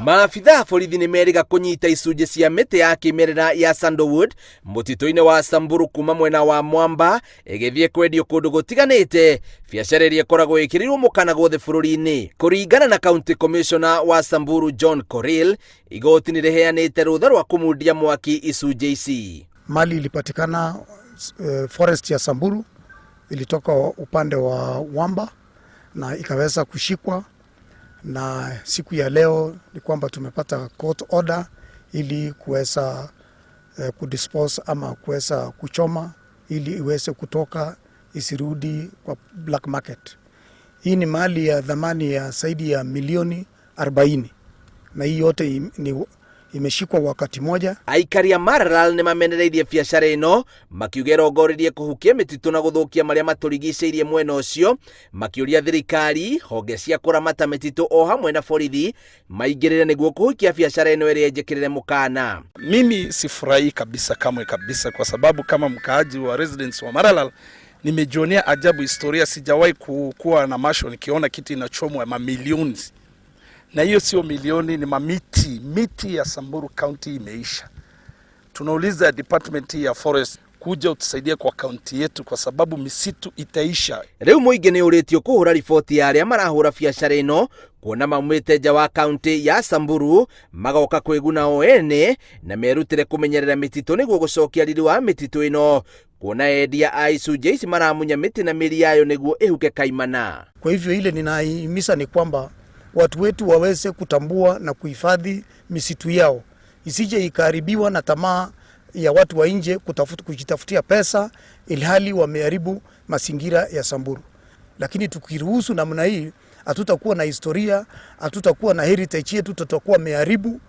Maabitha a borithi nĩ merĩga kũnyita icunjĩ cia mĩtĩ ya kĩmerera ya sandalwood mũtitũ-inĩ wa Samburu kuma mwena wa Mwamba ĩgĩthiĩ kwendio kũndũ gũtiganĩte, biacara ĩrĩa ĩkoragwo ĩkĩrĩirwo mũkana guothe bũrũri-inĩ. Kũringana na County Commissioner wa Samburu John Korir, igoti nĩ rĩheanĩte rũtha rwa kũmundia mwaki icunjĩ ici. Mali ilipatikana forest ya Samburu ilitoka upande wa Wamba na ikaweza kushikwa, na siku ya leo ni kwamba tumepata court order ili kuweza kudispose ama kuweza kuchoma ili iweze kutoka isirudi kwa black market. Hii ni mali ya thamani ya zaidi ya milioni 40 na hii yote imeshikwa wakati moja. Aikari a Maralal nĩ mamenereirie biacara ĩno makiuga ĩrongoreirie kũhukia mĩtitũ na gũthũkia marĩa matũrigicĩirie mwena ũcio, makĩũria thirikari, honge cia kũramata mĩtitũ o hamwe na borithi maingĩrĩre nĩguo kũhukia biacara ĩno ĩrĩa njĩkĩrĩre mũkana. Mimi sifurahii kabisa kamwe kabisa, kwa sababu kama mkaaji wa residents wa Maralal nimejionea ajabu historia. Sijawahi kuwa na macho nikiona kitu inachomwa mamilioni, na hiyo sio milioni, ni mamiti. Miti ya Samburu County imeisha. Tunauliza department ya forest kuja utusaidie kwa kaunti yetu, kwa sababu misitu itaisha. Rĩu mũingĩ nĩ ũrĩtio kũhũra riboti ya arĩa marahũra biacara ĩno kuona maumĩte nja wa kaunti ya Samburu magoka kwĩguna o ene na merutĩre kũmenyerera mĩtitũ nĩguo gũcokia riri wa mĩtitũ ĩno, kuona endia a icunjĩ ici maramunya mĩtĩ na mĩri yayo nĩguo ĩhuke kaimana. Kwa hivyo ile ninahimiza ni kwamba watu wetu waweze kutambua na kuhifadhi misitu yao isije ikaharibiwa na tamaa ya watu wa nje kujitafutia pesa ilhali wameharibu mazingira ya Samburu. Lakini tukiruhusu namna hii, hatutakuwa na historia, hatutakuwa na heritage yetu, tutakuwa wameharibu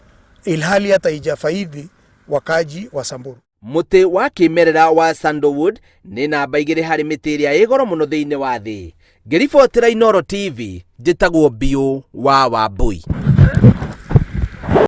ilhali hata haijafaidhi wakaji wa Samburu. Mũtĩ wa kĩmerera wa sandalwood nĩ namba 2 harĩ mĩtĩ ĩrĩa ĩ goro mũno thĩinĩ wa thĩ. Ngĩribotera Inooro TV, njĩtagwo Biũ wa Wambui.